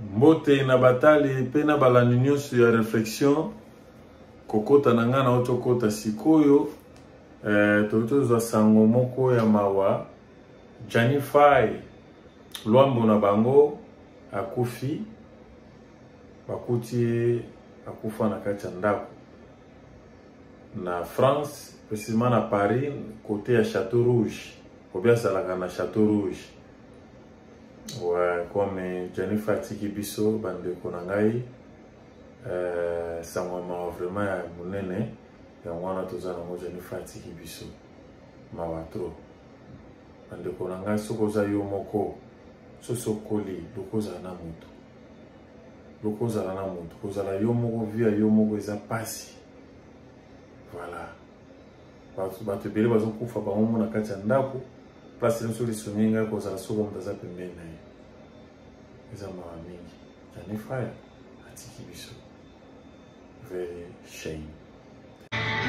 Mbote na batali pe na balandi nyonso ya reflexion kokota na ngai nauti okota sikoyo eh, toki tozwa sango moko ya mawa Gianni Fay Lwambo na bango akufi bakuti ye akufa na kati ya ndako na France précisément na Paris côté ya Château Rouge obi azalaka na Château Rouge ouais, comme Jennifer atiki biso bandeko na ngai euh, sango ya mawa vraiment ya monene yango wana toza nango Jennifer atiki biso mawa trop bandeko na ngai soki oza yo moko sosi okoli luka ozala na moto luka ozala na moto kozala yo moko vie ya yo moko eza mpasi voilà bato ebele bazokufa bango mo na kati ya ndako place nyonso lisungi ngai kozala soko moto aza pembeni na ye eza mawa mingi jani frère atiki biso very shame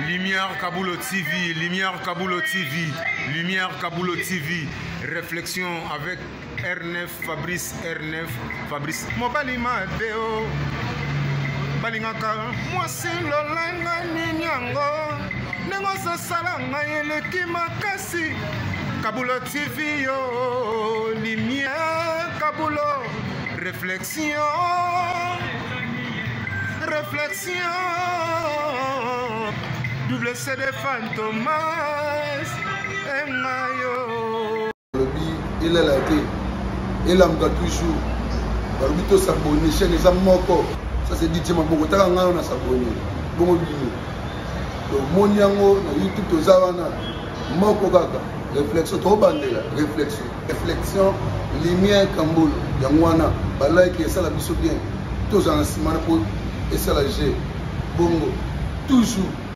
Lumière Kabulo TV, Lumière Kabulo TV, Lumière Kabulo TV, réflexion avec R9 Fabrice R9 Fabrice. Mobali mabe o balingaka mwasi lolenge nini yango ndenge ozosala ngai eleki makasi Kabulo TV yo Lumière Kabulo réflexion réflexion double CD Fantomas engayo balobi elala te elamuka toujours balobi tosabone chaîne eza moko ça c'est DJ maboko taka ngai na sabone bongo bino tomoni yango na youtube toza wana moko kaka réflexion tobandela réflexion réflexion lumière kambolo yango wana balike esala biso bien tozala na nsima na mpo esala g bongo toujours.